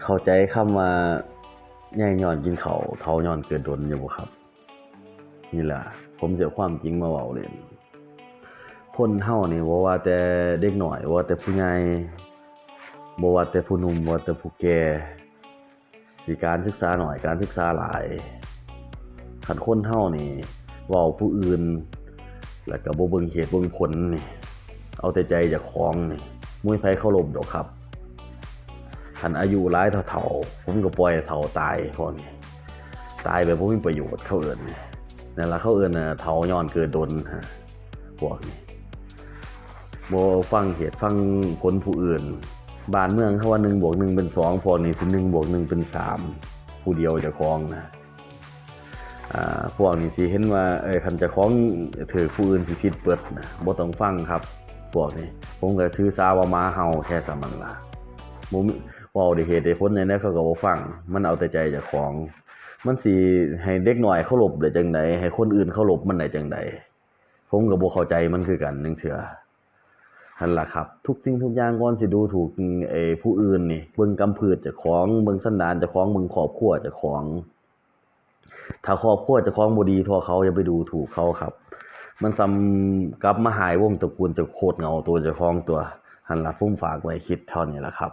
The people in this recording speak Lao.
ເຂົ້າໃຈຄຳວ່າໃຫຍ່ຍ້ອນກິນເຂົ້າ ເຖົ້າຍ້ອນເກີດດົນຢູ່ບໍ່ຄັບ? ນີ້ລະ ຜົມຊິເອົາຄວາມຈິງມາເວົ້າເຫຼັ້ນ. ຄົນເຮົານີ້ ບໍ່ວ່າແຕ່ເດັກນ້ອຍ ບໍ່ວ່າແຕ່ຜູ້ໃຫຍ່ ບໍ່ວ່າແຕ່ຜູ້ໜຸ່ມ ບໍ່ວ່າແຕ່ຜູ້ແກ່ ຊິການສຶກສາໜ້ອຍ ການສຶກສາຫຼາຍ ຄັນຄົນເຮົານີ້ເວົ້າຜູ້ອື່ນ ແລ້ວກໍບໍ່ເບິ່ງເຫດເບິ່ງຜົນນີ້ ເອົາແຕ່ໃຈເຈົ້າຂອງນີ້ ບໍ່ມີໃຜເຄົາລົບດອກຄັບ. ຄັນອາຍຸຫຼາຍເຖົ້າໆ ຜົມກໍປ່ອຍໃຫ້ເຖົ້າຕາຍ ພວກນີ້ຕາຍແບບບໍ່ມີປະໂຫຍດ ເຂົາເອີ້ນນີ້ ນັ້ນລະ ເຂົາເອີ້ນວ່າເຖົ້າຍ້ອນເກີດດົນ ພວກນີ້ ບໍ່ຟັງເຫດຟັງຜົນຜູ້ອື່ນ. ບ້ານເມືອງເຮົາວ່າໜຶ່ງບວກໜຶ່ງເປັນສອງ ພວກນີ້ຊິໜຶ່ງບວກໜຶ່ງເປັນສາມ ຜູ້ດຽວເຈົ້າຂອງນະ. ອາ ພວກນີ້ຊິເຫັນວ່າ ເອີ ຄັນເຈົ້າຂອງຖືກ ຜູ້ອື່ນຊິຜິດເບິດນະ ບໍ່ຕ້ອງຟັງຄັບ ພວກນີ້. ຜົມກໍຖືສາວ່າໝາເຫົ່າແທ້ສ່ຳນັ້ນລະ ບໍ່ມີ ເວົ້າດ້ວຍເຫດດ້ວຍຜົນຈັ່ງໃດເຂົາກໍບໍ່ຟັງ ມັນເອົາແຕ່ໃຈເຈົ້າຂອງ. ມັນຊິໃຫ້ເດັກນ້ອຍເຄົາລົບໄດ້ຈັ່ງໃດ ໃຫ້ຄົນອື່ນເຄົາລົບມັນໄດ້ຈັ່ງໃດ? ຜົມກໍບໍ່ເຂົ້າໃຈມັນຄືກັນຈັ່ງເທື່ອ ຫັ້ນລະຄັບ. ທຸກສິ່ງທຸກຢ່າງກ່ອນຊິດູຖູກ ເອີ ຜູ້ອື່ນນີ້ ເບິ່ງກຳພືດເຈົ້າຂອງ ເບິ່ງສັນດານເຈົ້າຂອງ ເບິ່ງຄອບຄົວເຈົ້າຂອງ. ຖ້າຄອບຄົວເຈົ້າຂອງບໍ່ດີທົ່ວເຂົາ ຢ່າໄປດູຖູກເຂົາຄັບ ມັນສ່ຳກັບມາຮ້າຍວົງຕະກູນເຈົ້າໂຄດເຫງົາໂຕເຈົ້າຂອງຕົວະ. ຫັ້ນລະ ຜົມຝາກໄວ້ຄິດເທົ່ານີ້ລະຄັບ.